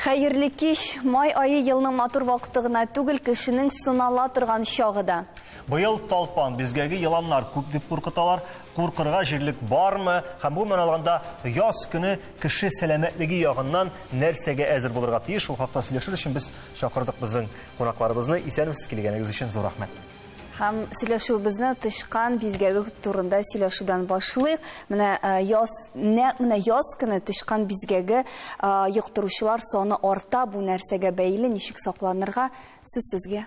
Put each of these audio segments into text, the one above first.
Хәерле кич! Май ае елның матур вакыты гына түгел, кешенең сынала торган чагы да. Быел талпан бизгәге еланнар күп дип куркыталар. Куркырга җирлек бармы? Һәм гомумән алганда, яз көне кеше сәламәтлеге ягыннан нәрсәгә әзер булырга тиеш? Шул хакта сөйләшер өчен без чакырдык безнең кунакларыбызны. Исәнмесез, килгәнегез өчен зур рәхмәт. Һәм сөйләшүебезне тычкан бизгәге турында сөйләшүдән башлыйк. Менә э, яз, нәкъ менә яз көне тычкан бизгәге э, йоктыручылар саны арта. Бу нәрсәгә бәйле, ничек сакланырга? Сүз сезгә.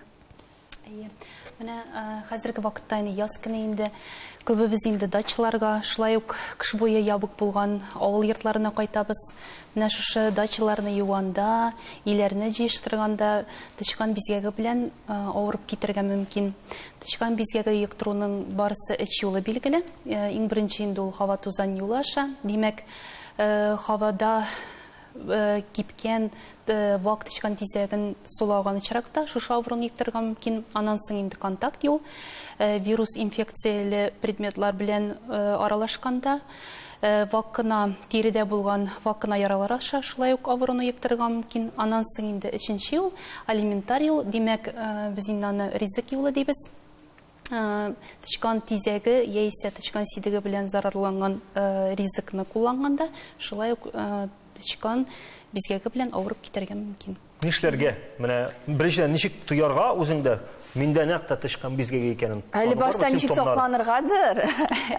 Әйе. Менә э, хәзерге вакытта инде яз көне инде күбебез инде дачаларга, шулай ук кыш буе ябык булган авыл йортларына кайтабыз. Менә шушы дачаларны юганда, өйләрне җыештырганда тычкан бизгәге белән авырып китәргә мөмкин. Тычкан бизгәге йоктыруның барысы өч юлы билгеле. Иң беренче инде ул һава-тузан юлы аша. Димәк, һавада кипкән вак тычкан тизәген сулаган очракта шушы авыруны йоктырырга мөмкин. Аннан соң инде контакт юл, вирус инфекцияле предметлар белән аралашканда, Вак кына тиредә булган вак кына яралар аша шулай ук авыруны йоктырырга мөмкин. Аннан соң инде өченче юл, алиментар юл. Димәк, без инде аны ризык юлы дибез. Тычкан тизәге яисә тычкан сидеге белән зарарланган ризыкны кулланганда шулай ук тычкан бизгәге белән авырып китәргә мөмкин. Нишләргә? Менә беренчедән ничек тоярга үзеңдә, миндә нәкъ тә тычкан бизгәге икәнен? Әле башта ничек сакланыргадыр?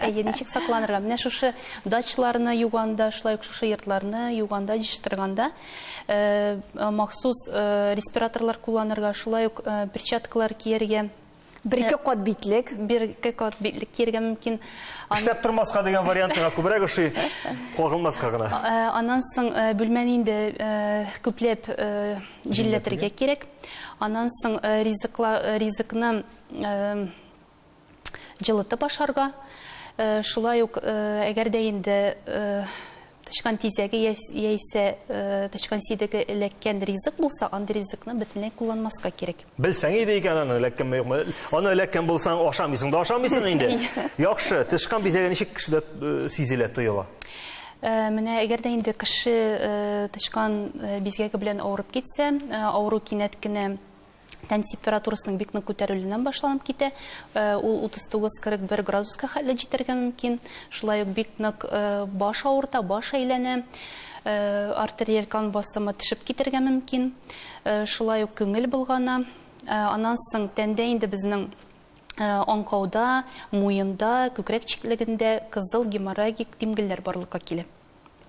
Әйе, ничек сакланырга? Менә шушы дачаларны юганда, шулай ук шушы йортларны юганда, җыештырганда э, махсус э, респираторлар кулланырга, шулай ук э, перчаткалар кияргә. Бер-ике кат битлек. Бер-ике кат битлек кияргә мөмкин. Эшләп тормаска дигән вариант миңа күбрәк ошый, кагылмаска гына. Аннан соң бүлмәне инде күпләп җилләтергә кирәк. Аннан соң ризыкны җылытып ашарга. Шулай ук, әгәр дә инде Тычкан тизәге яисә тычкан сидеге эләккән ризык булса, андый ризыкны бөтенләй кулланмаска кирәк. Белсәң иде икән аны эләккәнме юкмы. Аны эләккән булсаң, ашамыйсың да ашамыйсың инде. Яхшы, тычкан бизәге ничек кешедә сизелә, тоела? Менә әгәр дә инде кеше тычкан бизгәге белән авырып китсә, авыру кинәт кенә Тән температурасының бик нык күтәрелүеннән башланып китә. Ул 39-41 градуска хәтле җитәргә мөмкин. Шулай ук бик нык баш авырта, баш әйләнә. Артериаль кан басымы төшеп китәргә мөмкин. Шулай ук күңел болгана. Аннан соң тәндә инде безнең аңкауда, муенда, күкрәк читлегендә кызыл геморрагик тимгелләр барлыкка килә.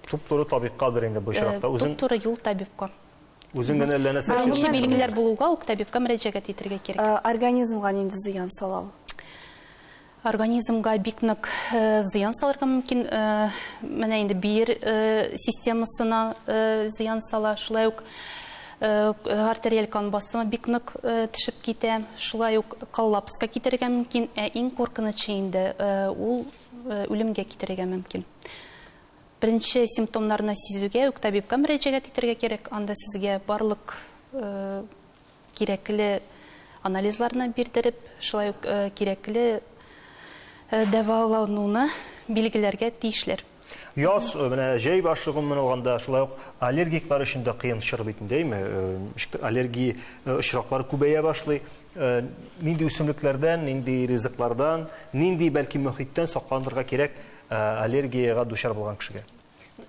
Туп-туры табибкадыр инде бу очракта. Туп-туры юл табибка. Үзең генә әллә нәрсә Беренче билгеләр булуга ук табибка мөрәҗәгать итәргә кирәк. Организмга нинди зыян сала ул? Организмга бик нык зыян салырга мөмкин. Менә инде бөер системасына зыян сала, шулай ук артериаль кан басымы бик нык төшеп китә, шулай ук коллапска китерергә мөмкин. Ә иң куркынычы инде ул үлемгә китерергә мөмкин. Беренче симптомнарны сизүгә үк табибка мөрәҗәгать итәргә кирәк. Анда сезгә барлык кирәкле анализларны бирдереп, шулай ук кирәкле дәвалануны билгеләргә тиешләр. Яз, менә җәй башы гомумән алганда, шулай ук аллергиклар өчен дә кыен чор бит инде, әйме? Ничектер аллергия очраклары күбәя башлый. Нинди үсемлекләрдән, нинди ризыклардан, нинди бәлки мохиттән сакланырга кирәк аллергиягә дучар булган кешегә?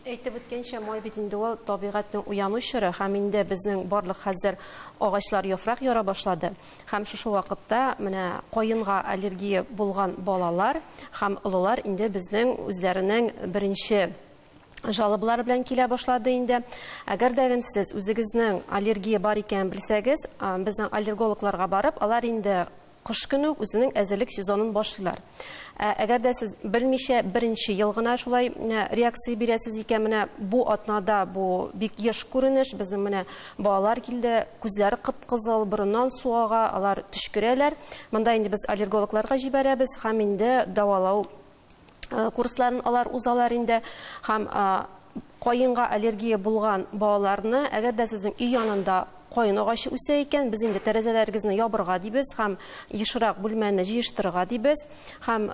Әйтеп үткәнчә, май бит инде ул табигатьнең уяну чоры һәм инде безнең барлык хәзер агачлар яфрак яра башлады. Һәм шушы вакытта менә каенга аллергия булган балалар һәм олылар инде безнең үзләренең беренче жалобалары белән килә башлады инде. Әгәр дә сез үзегезнең аллергия бар икәнен белсәгез, безнең аллергологларга барып, алар инде Кыш көне үк үзенең әзерлек сезонын башлыйлар. Ә әгәр дә сез белмичә беренче ел гына шулай реакция бирәсез икән, менә бу атнада бу бик еш күренеш, безнең менә балалар килде, күзләре кып-кызыл, борыннан су ага, алар төчкерәләр. Монда инде без аллергологларга җибәрәбез һәм инде дәвалау курсларын алар узалар инде. Һәм каенга аллергия булган балаларны, әгәр дә сезнең өй янында каен агачы үсә икән, без инде тәрәзәләрегезне ябырга дибез һәм ешрак бүлмәне җыештырырга дибез. Һәм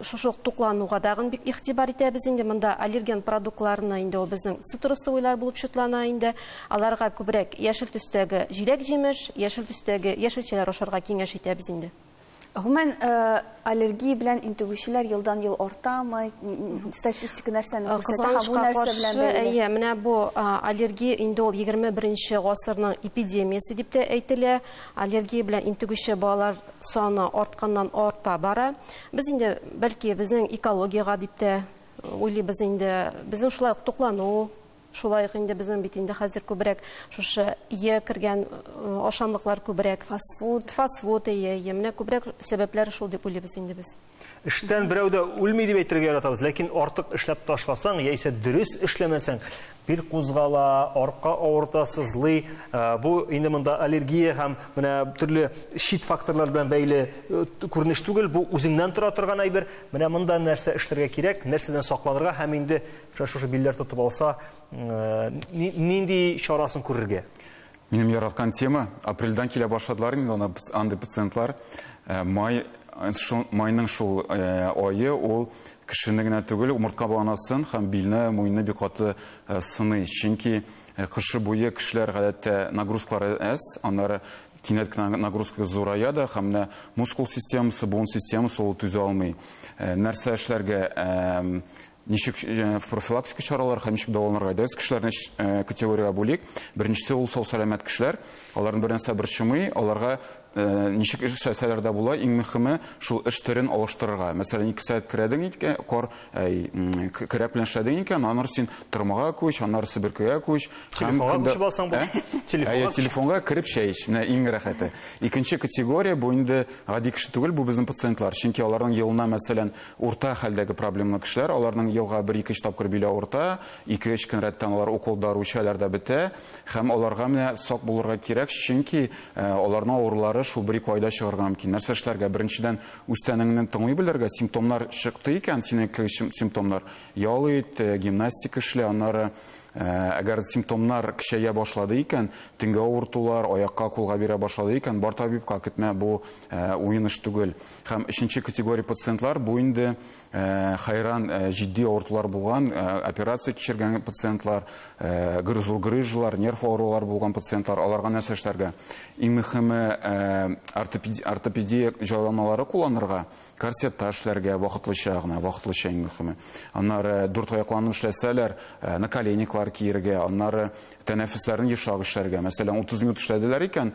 шушы ук туклануга тагын бик игътибар итәбез инде. Монда аллерген продуктларны инде ул безнең цитрусовыйлар булып чутлана инде. Аларга күбрәк яшел төстәге җиләк-җимеш, яшел төстәге яшелчәләр ашарга киңәш итәбез инде. Гомумән, аллергия белән интегүчеләр елдан-ел артамы? Статистика нәрсәне күрсәтә һәм бу нәрсә белән бәйле? Әйе, менә бу аллергия инде ул 21 гасырның эпидемиясе дип тә әйтелә. Аллергия белән интегүче балалар саны артканнан арта бара. Без инде, бәлки, безнең экологиягә дип тә уйлыйбыз инде. Безнең шулай ук туклану, шулай ук инде безнең бит инде хәзер күбрәк шушы е кергән ашамлыклар күбрәк. Фастфуд. Фастфуд, әйе, әйе. Менә күбрәк сәбәпләре шул дип уйлыйбыз инде без. Эштән берәү дә үлми дип әйтергә яратабыз, ләкин артык эшләп ташласаң, яисә дөрес эшләмәсәң, бил кузгала, арка авырта, сызлый. Бу инде монда аллергия һәм менә төрле чит факторлар белән бәйле күренеш түгел, бу үзеңнән тора торган әйбер. Менә монда нәрсә эшләргә кирәк, нәрсәдән сакланырга һәм инде шушы билләр тотып алса, нинди чарасын күрергә? Минем яраткан тема, апрельдән килә башладылар инде аны андый пациентлар. Май, майның шул ае ул кешене генә түгел, умыртка баганасын һәм билне, муенны бик каты сыный. Чөнки кышы буе кешеләр гадәттә нагрузкалары әз, аннары кинәт кенә нагрузка зурая да һәм менә мускул системасы, буын системасы ул түзә алмый. Нәрсә эшләргә? Ничек профилактика чаралары һәм ничек дәваланырга? Әйдәгез, кешеләрне категориягә бүлик. Беренчесе ул сау-сәламәт кешеләр. Аларны бер нәрсә борчымый, аларга ничек эшләсәләр дә була. Иң мөһиме шул эш төрен алыштырырга. Мәсәлән, 2 сәгать керәдең икән, кар, көрәк белән эшләдең икән, аннары син тормага күч, аннары себеркегә күч. Телефонга күчеп алсаң була. Телефонга. Телефонга кереп чәй эч. Менә иң рәхәте. Икенче категория бу инде гади кеше түгел, бу безнең пациентлар. Чөнки аларның елына, мәсәлән, Урта хәлдәге проблемалы кешеләр, аларның елга бер-ике-өч тапкыр биле авырта, ике-өч көн рәттән алар укол дару эчәләр дә бетә. Һәм аларга менә сак булырга кирәк, чөнки аларның авырулары шул бер-ике айда чыгарга мөмкин. Нәрсә эшләргә? Беренчедән, үз тәнеңне тыңлый белергә, симптомнар чыкты икән, синеке симптомнар, ял ит, гимнастика эшлә, аннары әгәр симптомнар көчәя башлады икән, төнгә авыртулар, аякка, кулга бирә башлады икән, бар табибка, көтмә, бу уен эш түгел. Һәм өченче категория пациентлар, бу инде хәйран җитди авыртулар булган, операция кичергән пациентлар, зур грыжалар, нерв авырулары булган пациентлар, аларга нәрсә эшләргә? Иң мөһиме ортопедия җайланмалары кулланырга, корсетта эшләргә вакытлыча гына, вакытлыча иң мөһиме. Аннары дүрт аякланып эшләсәләр, наколенниклар киергә, аннары тәнәфесләрен ешрак эшләргә. Мәсәлән, 30 минут эшләделәр икән,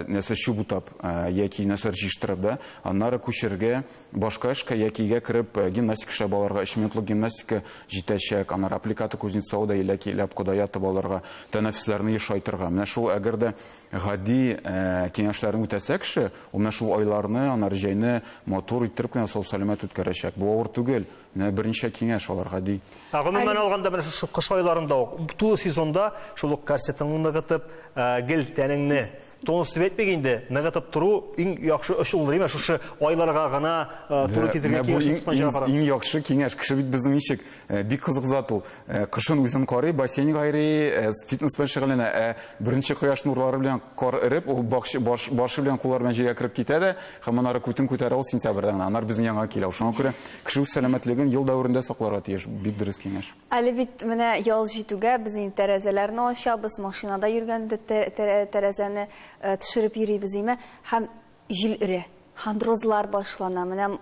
нәрсә чүп утап яки нәрсәләр җыештырып да, аннары күчерергә башка эшкә яки өйгә кереп гимнастика эшләп алырга, 3 минутлык гимнастика җитәчәк, аннары аппликатор Кузнецова да яки Ляпкода ятып алырга, тәнәфесләрне ешайтырга. Менә шул әгәр дә гади киңәшләрне үтәсә кеше, ул менә шул айларны, аннары җәйне матур иттереп кенә сау-сәламәт үткәрәчәк. Бу авыр түгел. Менә берничә киңәш алар гади. Ә гомумән алганда менә шушы кыш айларында ук, тулы сезонда шул ук корсетыңны ныгытып, гел тәнеңне тонус дип әйтмик инде, ныгытып тору иң яхшы ысул димә, шушы айларга гына туры китерергә киңәш тоткан җавап Иң яхшы киңәш. Кеше бит безнең ничек, бик кызык зат ул. Кышын үзен карый, бассейнга йөри, фитнес белән шөгыльләнә. Ә беренче кояш нурлары белән кар эреп, ул башы белән куллары белән җиргә кереп китә дә, һәм аннары күтен күтәрә ул сентябрьдә генә. Аннары безнең янга килә. Шуңа күрә Кеше үз сәламәтлеген ел дәверендә сакларга тиеш, бик дөрес киңәш. Әле бит менә ял җитүгә без инде тәрәзәләрне ачабыз, машинада йөргәндә тәрәзәне төшереп йөрибез, име? Һәм җил өрә, хондрозлар башлана. Менә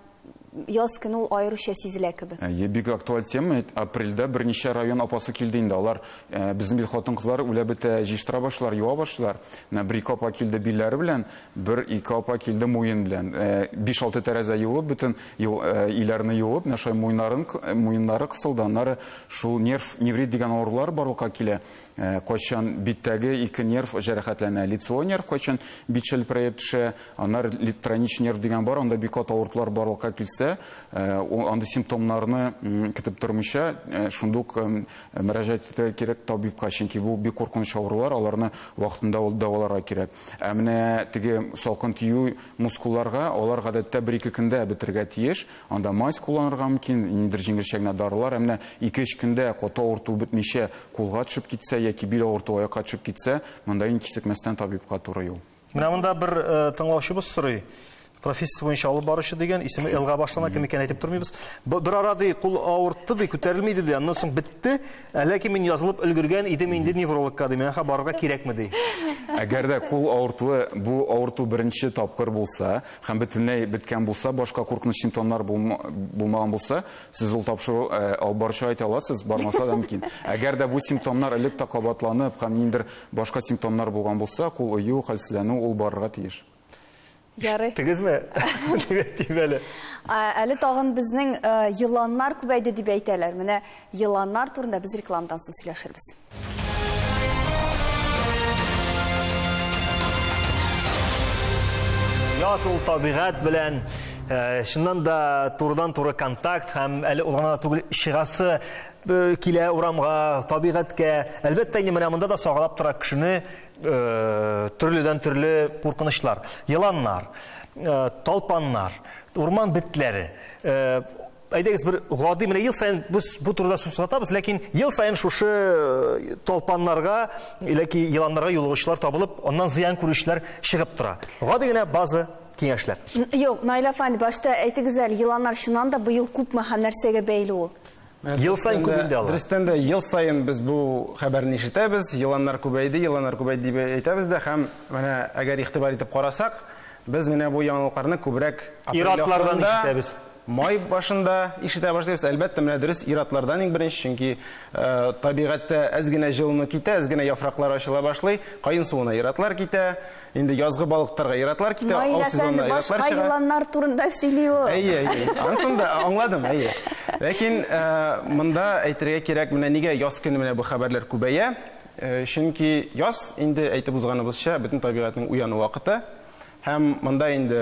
яз көне ул аеруча сизелә кебек. Әйе, бик актуаль тема. Апрельдә берничә район апасы килде инде. Алар, безнең бит хатын-кызлар үлә бетә, җыештыра башлыйлар, юа башлыйлар. Менә бер-ике апа килде билләре белән, бер-ике апа килде муен белән. Биш-алты тәрәзә юып, бөтен Өйләрне юып, менә шулай муеннарын, муеннары кысылды. Аннары шул нерв, неврит дигән авырулар барлыкка килә. Кайчан биттәге ике нерв җәрәхәтләнә. Лицевой нерв кайчан бит шәлперәеп төшә. Аннары тройничный нерв дигән бар, анда бик каты авыртулар барлыкка килсә, китсә, ул андый симптомнарны көтеп тормыйча, шундук мөрәҗәгать итәргә кирәк табибка, чөнки бу бик куркыныч авырулар, аларны вакытында дәваларга кирәк. Ә менә теге салкын тию мускулларга, алар гадәттә бер-ике көндә бетерергә тиеш. Анда мазь кулланырга мөмкин, ниндидер җиңелчә генә дарулар. Ә менә ике-өч көндә каты авырту бетмичә кулга төшеп китсә яки бил авыртуы аякка төшеп китсә, монда инде кичекмәстән табибка туры юл. Менә монда бер тыңлаучыбыз сорый. Профессиясе буенча алып баручы дигән, исеме Элга башлана, кем икәнен әйтеп тормыйбыз. Бер ара ди, кул авыртты ди, күтәрелми иде ди, аннан соң бетте. Ә ләкин мин язылып өлгергән идем инде неврологка ди, миңа барырга кирәкме ди. Әгәр дә кул авыртуы, бу авырту беренче тапкыр булса, Һәм бөтенләй беткән булса, башка куркыныч симптомнар булмаган булса, сез ул тапшыру алып баручыга әйтә аласыз, бармаса да мөмкин. Әгәр дә бу симптомнар элек тә кабатланып һәм ниндидер башка симптомнар булган булса, кул ою, хәлсезләнү, ул барырга тиеш. Ярый. Тегезме? Дип әйтим әле. Әле тагын безнең еланнар күбәйде дип әйтәләр. Менә еланнар турында без рекламадан соң сөйләшербез. Яз ул табигать белән э, чыннан да турыдан-туры контакт һәм әле ул гына да түгел чыгасы э, килә урамга, табигатькә. Әлбәттә, инде менә монда да сагалап тора кешене э, төрледән-төрле куркынычлар. Еланнар, талпаннар, урман бетләре. Әйдәгез бер гади, менә ел саен без бу турыда сүз кузгатабыз, ләкин ел саен шушы э, талпаннарга яки еланнарга юлыгучылар табылып, аннан зыян күрүчеләр чыгып тора. Гади генә база киңәшләр. Юк, Наил әфәнде, башта әйтегез әле, еланнар чыннан да быел күпме һәм нәрсәгә бәйле ул? Ел саен күп инде алар. Дөрестән дә, ел саен без бу хәбәрне ишетәбез, еланнар күбәйде, еланнар күбәйде дип әйтәбез дә һәм менә әгәр игътибар итеп карасак, без менә бу яңалыкларны күбрәк апрель Ир-атлардан ахырында, ишетәбез. Май башында ишетә башлыйбыз. Әлбәттә, менә дөрес, ир-атлардан иң беренче, чөнки табигатьтә әз генә җылыну китә, әз генә яфраклар ачыла башлый, каен суына ир-атлар китә, инде язгы балыктарга ир-атлар китә, Наил ау сезонына әфәнде, ир-атлар башка чыга. еланнар турында сөйли ул. Әйе, әйе. Анысын да аңладым, әйе. Ләкин монда әйтергә кирәк, менә нигә яз көне менә бу хәбәрләр күбәя? Чөнки яз, инде әйтеп узганыбызча, бөтен табигатьнең уяну вакыты. Һәм монда инде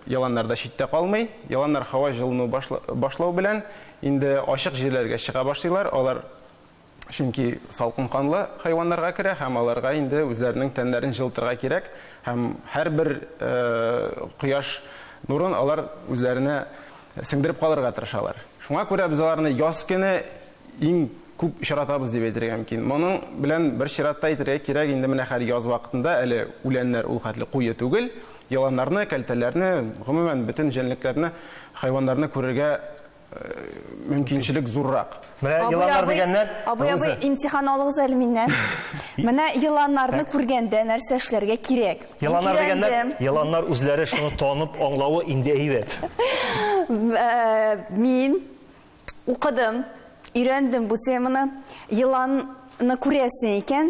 еланнар да читтә калмый. Еланнар һава җылыну башлау белән инде ачык җирләргә чыга башлыйлар. Алар чөнки салкын канлы хайваннарга керә һәм аларга инде үзләренең тәннәрен җылытырга кирәк. Һәм һәрбер кояш нурын алар үзләренә сеңдереп калырга тырышалар. Шуңа күрә без аларны яз көне иң күп очратабыз дип әйтергә мөмкин. Моның белән бер чиратта әйтергә кирәк, инде менә хәр яз вакытында әле үләннәр ул хәтле куе түгел. Еланнарны, кәлтәләрне, гомумән бөтен җәнлекләрне, хайваннарны күрергә мөмкинчелек зуррак. Менә еланнар дигәннән, Абый, абый, имтихан алыгыз әле миннән. Менә еланнарны күргәндә нәрсә эшләргә кирәк? Еланнар дигәннән, еланнар үзләре шуны танып аңлавы инде әйбәт. Мин Укыдым, өйрәндем бу теманы. Еланны күрәсең икән,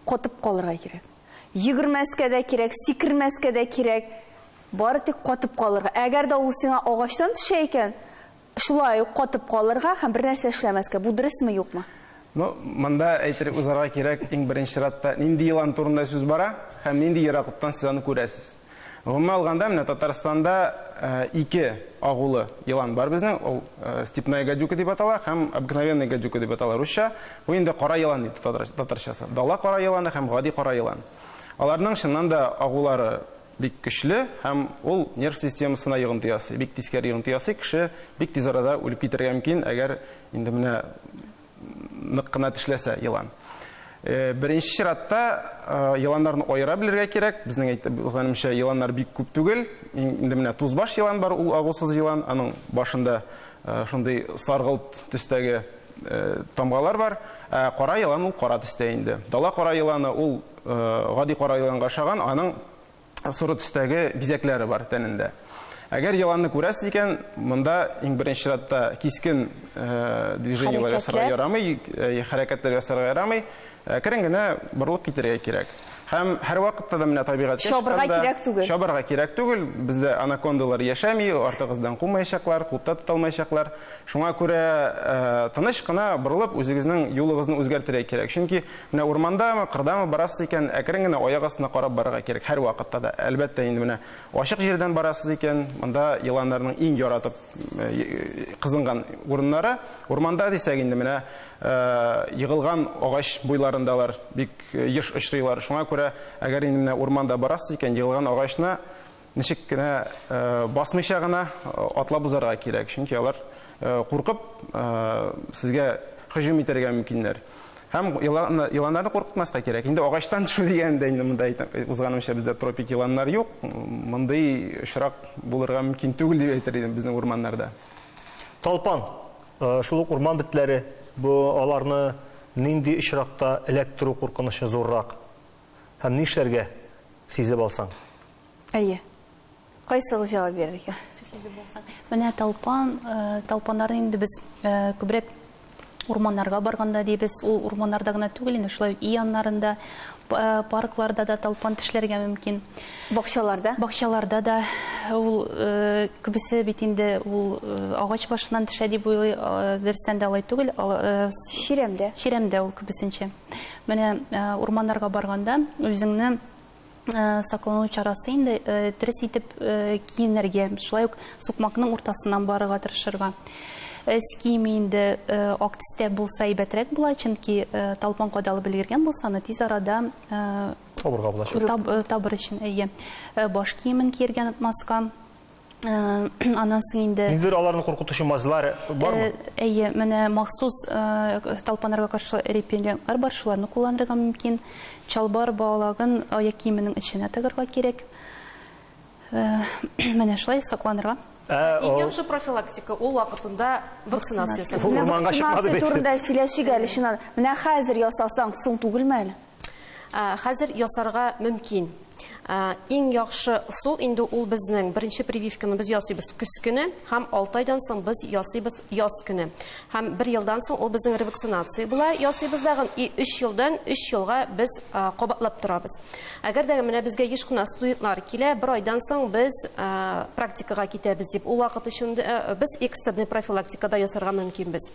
катып калырга кирәк. Йөгермәскә дә кирәк, сикермәскә дә кирәк. Бары тик катып калырга. Әгәр дә ул сиңа агачтан төшә икән, шулай ук катып калырга һәм бернәрсә эшләмәскә. Бу дөресме, юкмы? Ну, монда әйтеп узарга кирәк, иң беренче чиратта, нинди елан турында сүз бара һәм нинди ераклыктан сез аны күрәсез. Гомумән алганда, менә Татарстанда ике агулы елан бар безнең. Ул степная гадюка дип атала һәм обыкновенная гадюка дип атала русча. Бу инде кара елан дип татарчасы. Дала кара еланы һәм гади кара елан. Аларның чыннан да агулары бик көчле һәм ул нерв системасына йогынты ясый, бик тискәре йогынты ясый. Кеше бик тиз арада үлеп китәргә мөмкин, әгәр инде менә нык кына тешләсә елан. Беренче чиратта еланнарны аера белергә кирәк. Безнең әйтеп узганымча, еланнар бик күп түгел. Инде менә тузбаш елан бар, ул агусыз елан. Аның башында шундый саргылт төстәге тамгалар бар. Ә кара елан ул кара төстә инде. Дала кара еланы ул гади кара еланга ошаган, аның соры төстәге бизәкләре бар тәнендә. Әгәр еланны күрәсез икән, монда иң беренче чиратта кискен движениеләр ясарга ярамый, хәрәкәтләр ясарга ярамый. Әкрен генә борылып китәргә кирәк. Һәм һәрвакытта да менә табигатькә Чабырга чыкканда кирәк түгел. Чабырга кирәк түгел. Бездә анакондалар яшәми, артыгыздан кумаячаклар, куып та тота алмаячаклар. Шуңа күрә тыныч кына борылып үзегезнең юлыгызны үзгәртергә кирәк. Чөнки менә урмандамы, кырдамы барасыз икән, әкрен генә аяк астына карап барырга кирәк һәрвакытта да. Әлбәттә инде менә ачык җирдән барасыз икән, монда еланнарның иң яратып кызынган урыннары. Урманда дисәк инде менә егылган агач буйларында алар бик еш очрыйлар. Шуңа күрә, әгәр инде менә урманда барасыз икән, егылган агачны ничек кенә басмыйча гына атлап узарга кирәк. Чөнки алар куркып сезгә һөҗүм итәргә мөмкиннәр. Һәм еланнарны куркытмаска кирәк. Инде агачтан төшү дигәндә инде монда узганымча бездә тропик еланнар юк. Мондый очрак булырга мөмкин түгел дип әйтер идем безнең урманнарда. Талпан, шул ук урман бетләре, бу аларны нинди очракта эләктерү куркынычы зуррак? Һәм нишләргә сизеп алсаң? Әйе. Кайсыгыз җавап бирергә? Сизеп алсаң. Менә талпан, талпаннарны инде без күбрәк урманнарга барганда дибез. Ул урманнарда гына түгел, инде шулай ук өй яннарында, паркларда да талпан тешләргә мөмкин. Бакчаларда? Бакчаларда да ул күбесе бит инде ул агач башыннан төшә дип уйлый, дөрестән дә алай түгел. Чирәмдә. Чирәмдә ул күбесенчә. Менә урманнарга барганда үзеңне саклану чарасы инде дөрес итеп киенергә, шулай ук сукмакның уртасыннан барырга тырышырга. Эс киеме инде ак төстә булса әйбәтрәк була, чөнки талпан кадалып өлгергән булса, аны тиз арада табырга булачак. Табыр өчен, әйе. Баш киемен киергә онытмаска. Аннан соң инде Ниндидер аларны куркытучы мазьлар бармы? Әйе, менә махсус талпаннарга каршы репеллентлар бар, шуларны кулланырга мөмкин. Чалбар балагын аяк киеменең эченә тыгырга кирәк. Менә шулай сакланырга. Иң яхшы профилактика ул вакытында вакцинация ясау. Менә Урманга чыкмады вакцинация бит. турында сөйләшик әле, чыннан. Менә хәзер ясасаң, соң түгелме әле? Хәзер ясарга мөмкин. Иң яхшы ысул инде ул безнең беренче прививканы без ясыйбыз көз көне һәм 6 айдан соң без ясыйбыз яз көне. Һәм 1 елдан соң ул безнең ревакцинация була, ясыйбыз дагын, и 3 елдан 3 елга без кабатлап торабыз. Әгәр дә менә безгә еш кына студентлар килә, 1 айдан соң без практикага китәбез дип, ул вакыт өчен без экстренный профилактикада ясарга мөмкинбез.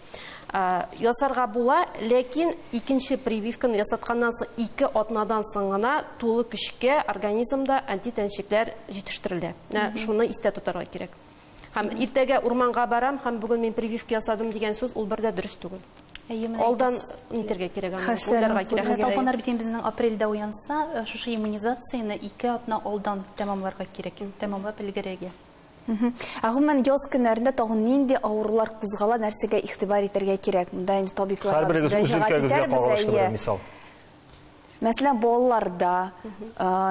Ясарга була, ләкин икенче прививканы ясатканнан соң 2 атнадан соң гына тулы көчкә организмда антитәнчекләр җитештерелә. Менә шуны истә тотарга кирәк. Һәм иртәгә урманга барам, һәм бүген мин прививка ясадым дигән сүз ул бер дә дөрес түгел. Әйе, менә Алдан без нитәргә кирәк аны, Хәстәрен уйларга кирәк. күрергә. Талпаннар бит инде безнең апрельдә уянса, шушы иммунизацияне 2 атна алдан тәмамларга кирәк, тәмамлап өлгерергә. Ә гомумән яз көннәрендә тагын нинди авырулар кузгала, нәрсәгә игътибар итәргә кирәк? Монда инде табибларга Һәрберегез үз мөрәҗәгать өлкәгезгә итәрбез, кагылышлы бер әйе. мисал. Мәсәлән, балаларда,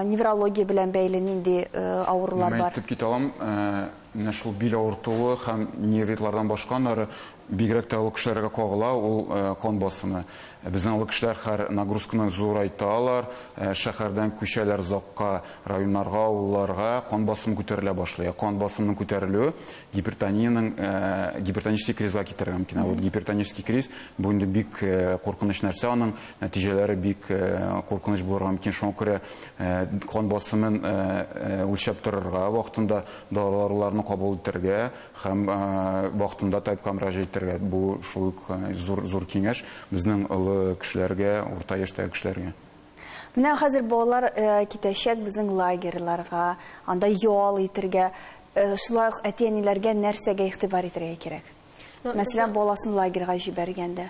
неврология белән бәйле нинди авырулар Мин бар? әйтеп китә алам, менә шул бил авыртуы һәм нервитлардан башка аннары бигрәк тә олы кешеләргә кагыла ул кан басымы. Безнең олы кешеләр һәр нагрузканы зурайталар, шәһәрдән күчәләр озакка, районнарга, авылларга, кан басымы күтәрелә башлый. Ә кан басымының күтәрелүе гипертонический кризга китерергә мөмкин. Ә вот гипертонический криз бу инде бик куркыныч нәрсә, аның нәтиҗәләре бик куркыныч булырга мөмкин. Шуңа күрә кан басымын үлчәп торырга, вакытында даруларны кабул итәргә һәм вакытында табибка мөрәҗәгать итәргә. Бу шул ук зур киңәш безнең олы кешеләргә, урта яшьтәге кешеләргә. Менә хәзер балалар китәчәк безнең лагерьларга, анда ял итәргә, шулай ук әти-әниләргә нәрсәгә игътибар итәргә кирәк? Мәсәлән, баласын лагерьга җибәргәндә.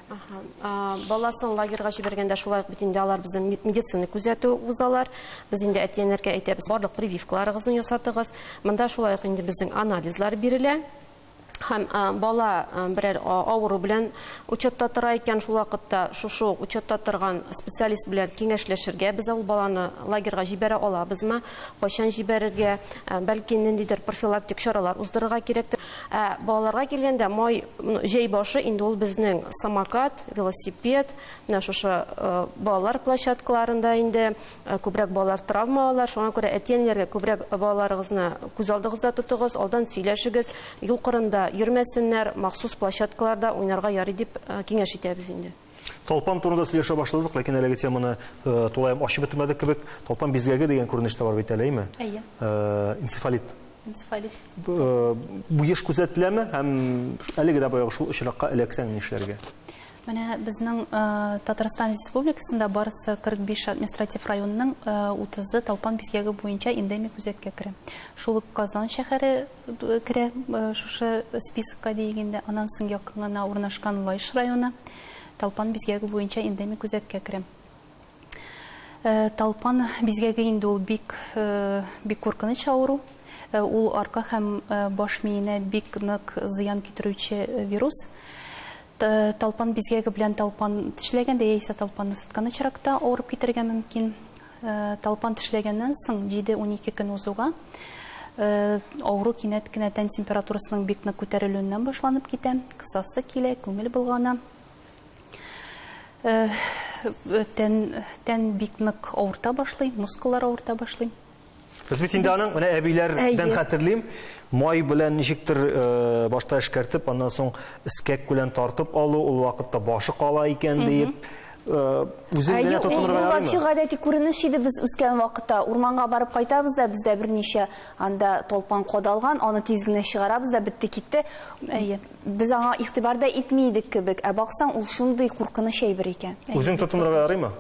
Баласын лагерьга җибәргәндә шулай ук бит инде алар безнең медицина күзәтү узалар. Без инде әти-әниләргә әйтәбез, барлык прививкаларыгызны ясатыгыз. Монда шулай ук инде безнең анализлар бирелә. Һәм бала берәр авыру белән учетта тора икән, шул вакытта шушы ук учетта торган специалист белән киңәшләшергә, без ул баланы лагерьга җибәрә алабызмы, кайчан җибәрергә, бәлки ниндидер профилактик чаралар уздырырга кирәктер. Балаларга килгәндә, май, җәй башы инде ул безнең самокат, велосипед, менә шушы балалар площадкаларында инде күбрәк балалар травма алалар. Шуңа күрә әти-әниләргә күбрәк балаларыгызны күз алдыгызда тотыгыз, алдан сөйләшегез, юл кырында йөрмәсеннәр, махсус площадкаларда уйнарга ярый дип киңәш итәбез инде. Талпан турында сөйләшә башладык, ләкин әлеге теманы тулаем ачып бетермәдек кебек. Талпан бизгәге дигән күренеш тә бар бит әле, әйме? Әйе. Энцефалит. Энцефалит. Бу еш күзәтеләме һәм әлеге дә баягы шул очракка эләксәң нишләргә? Менә безнең Татарстан Республикасында барысы 45 административ районның 30-ы талпан бизгәге буенча эндемик үзәккә керә. Шул ук Казан шәһәре керә шушы списокка диегендә, аннан соң якын гына урнашкан Лаеш районы талпан бизгәге буенча эндемик үзәккә керә. Талпан бизгәге инде ул бик бик куркыныч авыру. Ул арка һәм баш миенә бик нык зыян китерүче вирус. Талпан бизгәге белән талпан тешләгәндә яисә талпанны сыткан очракта авырып китәргә мөмкин. Талпан тешләгәннән соң 7-12 көн узуга авыру кинәт кенә тән температурасының бик нык күтәрелүеннән башланып китә, кысасы килә, күңел болгана. Тән, тән бик нык авырта башлый, мускуллар авырта башлый. Без бит инде аның менә әбиләрдән хәтерлим, май белән ничектер башта эшкәртеп, аннан соң эскәк белән тартып алу, ул вакытта башы кала икән диеп, үзен генә тотынырга ярыймы? Вообще гадәти күренеш иде без үскән вакытта. Урманга барып кайтабыз да, бездә берничә анда талпан кадалган, аны тиз генә чыгарабыз да, бетте китте. Әйе. Без аңа игътибар да итми идек кебек. Ә баксаң, ул шундый куркыныч әйбер икән. Үзең тотынырга ярыймы?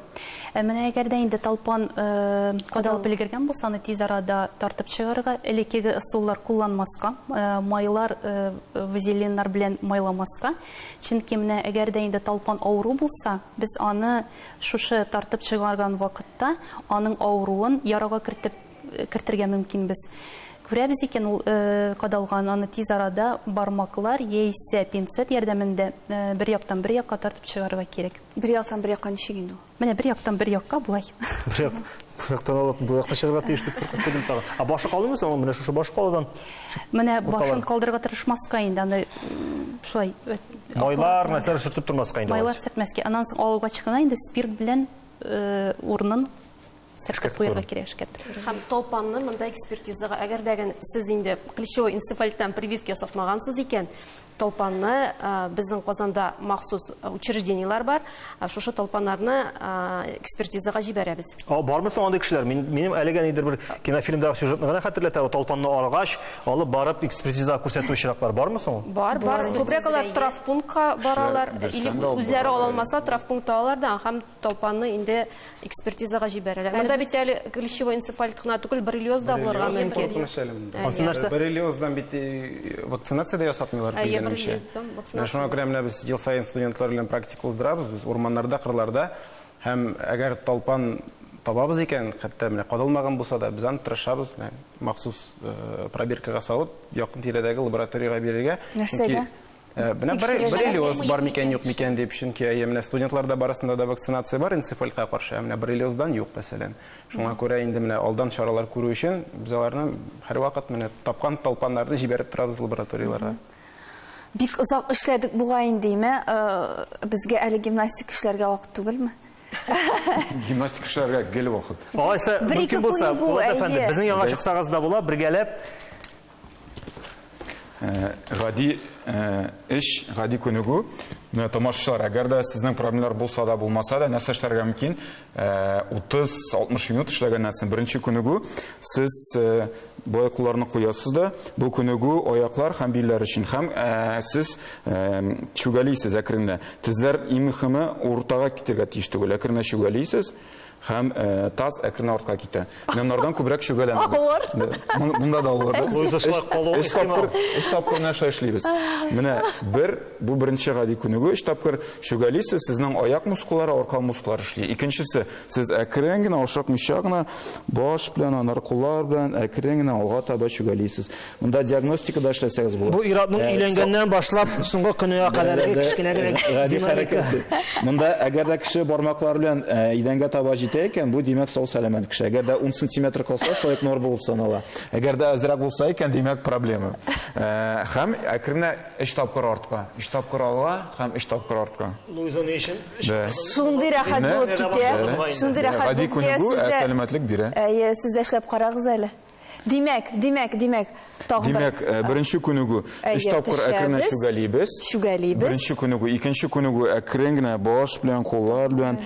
Ә менә әгәр дә инде талпан кадалып өлгергән булса, аны тиз арада тартып чыгарырга, элеккеге ысуллар кулланмаска, майлар, вазелиннар белән майламаска. Чөнки менә әгәр дә инде талпан авыру булса, без аны шушы тартып чыгарган вакытта аның авыруын ярага кертеп кертергә мөмкинбез. Күрәбез икән, ул кадалган, аны тиз арада бармаклар яисә пинцет ярдәмендә бер яктан бер якка тартып чыгарырга кирәк. Бер яктан бер якка ничек инде ул? Менә бер яктан бер якка болай. Бер як, бер яктан алып, бу якка чыгарга тиеш дип куркып куйдым тагын. Ә башы калдымы соң? Менә шушы башы калудан. Менә башын калдырырга тырышмаска инде, аны шулай. Майлар, нәрсәләр сөртеп тормаска инде. Майлар сөртмәскә. Аннан соң алгач кына инде спирт белән урынын сөртеп куярга кирәк, эшкәртеп. Һәм талпанны монда экспертизага, әгәр дә сез инде клещевой энцефалиттан прививка ясатмагансыз икән, талпанны безнең Казанда махсус учреждениеләр бар, шушы талпаннарны экспертизага җибәрәбез. Бармы соң андый кешеләр? Минем әлегә нидер бер кинофильмдагы сюжетны гына хәтерләтә, талпанны алгач, алып барып экспертизага күрсәтү очраклар бармы соң? Бар, бар. Күбрәк алар травмпунктка баралар, или үзләре ала алмаса, травмпунктта алалар да һәм талпанны инде экспертизага җибәрәләр. Монда бит әле клещевой энцефалит кына түгел, боррелиоз да булырга мөмкин. Ансы нәрсә? Боррелиоздан бит вакцинация дә ясатмыйлар, белгәнемчә. Менә шуңа күрә менә без ел саен студентлар белән практика уздырабыз, без урманнарда, кырларда. Һәм әгәр талпан табабыз икән, хәтта менә кадалмаган булса да, без аны тырышабыз, менә махсус пробиркага салып, якын тирәдәге лабораториягә бирергә. Нәрсәгә? Менә боррелиоз бар микән, юк микән дип, чөнки әйе, менә студентларда барысында да вакцинация бар энцефалитка каршы, ә менә боррелиоздан юк, мәсәлән. Шуңа күрә инде менә алдан чаралар күрү өчен без аларны һәрвакыт менә тапкан талпаннарны җибәреп торабыз лабораторияләргә. Бик озак эшләдек бугай инде, име? Безгә әле гимнастика эшләргә вакыт түгелме? Гимнастика эшләргә гел вакыт. Алайса, мөмкин булса, Булат әфәнде, безнең янга чыксагыз да була, бергәләп. Гади эш, гади күнегү. Менә тамашачылар, әгәр дә сезнең проблемалар булса да, булмаса да, нәрсә эшләргә мөмкин? 30-60 минут эшләгәннән соң беренче күнегү, сез болай кулларны куясыз да, бу күнегү аяклар һәм билләр өчен. Һәм сез чүгәлисез әкренләп. Тезләр иң мөһиме уртага китергә тиеш түгел. Әкренләп чүгәлисез. Һәм таз әкрен артка китә. Менә монардан күбрәк чүгәләнәбез. Авыр. Монда да авыр. Өч тапкыр, өч тапкыр менә шулай эшлибез. Менә бер, бу беренче гади күнегү, өч тапкыр чүгәлисез, сезнең аяк мускуллары, арка мускуллары эшли. Икенчесе, сез әкрен генә, ашыкмыйча гына, баш белән, аннары куллар белән әкрен генә алга таба чүгәлисез. Монда диагностика да эшләсәгез була. Бу ир-атның өйләнгәннән башлап соңгы көненә кадәрге кечкенә генә гади хәрәкәт. Монда әгәр дә кеше бармаклары белән идәнгә таба җитә икән, бу димәк сау сәламәт кеше. Әгәр дә 10 сантиметр калса, шулай ук норма булып санала. Әгәр дә әзрәк булса икән, димәк проблема. Һәм әкренләп 3 тапкыр артка, 3 тапкыр алга һәм 3 тапкыр артка. Луиза ни өчен? Шундый рәхәт булып китә. Шундый рәхәт булып китә. Гади күнегү, ә сәламәтлек бирә. Әйе, сез дә эшләп карагыз әле. Димәк, димәк, димәк, тагын бер. Димәк, э, беренче күнегү өч Әйе, тапкыр әкрен генә төшәбез. чүгәлибез. Чүгәлибез. Беренче күнегү, икенче күнегү әкрен генә баш белән, куллар белән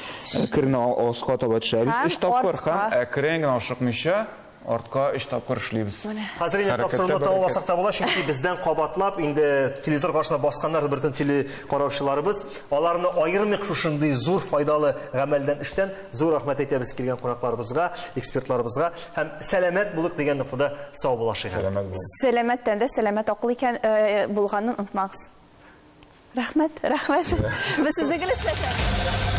әкрен генә аска таба төшәбез. Һәм Өч тапкыр артка. һәм әкрен генә ашыкмыйча артка өч тапкыр эшлибез. Хәзер инде Хәрәкәттә тапшыруны бәрәкәт. тәмамласак та була, чөнки бездән кабатлап инде телевизор каршына басканнар бөтен телекараучыларыбыз, аларны аермыйк шушындый зур файдалы гамәлдән эштән. Зур рәхмәт әйтәбез килгән кунакларыбызга, экспертларыбызга һәм сәламәт булыйк дигән ноктада сау булашыйк. Сәламәт булыгыз. Сәламәт тәндә сәламәт акыл икән э, булганын онытмагыз. Рәхмәт, рәхмәт. Без сезне гел эшләтәбез.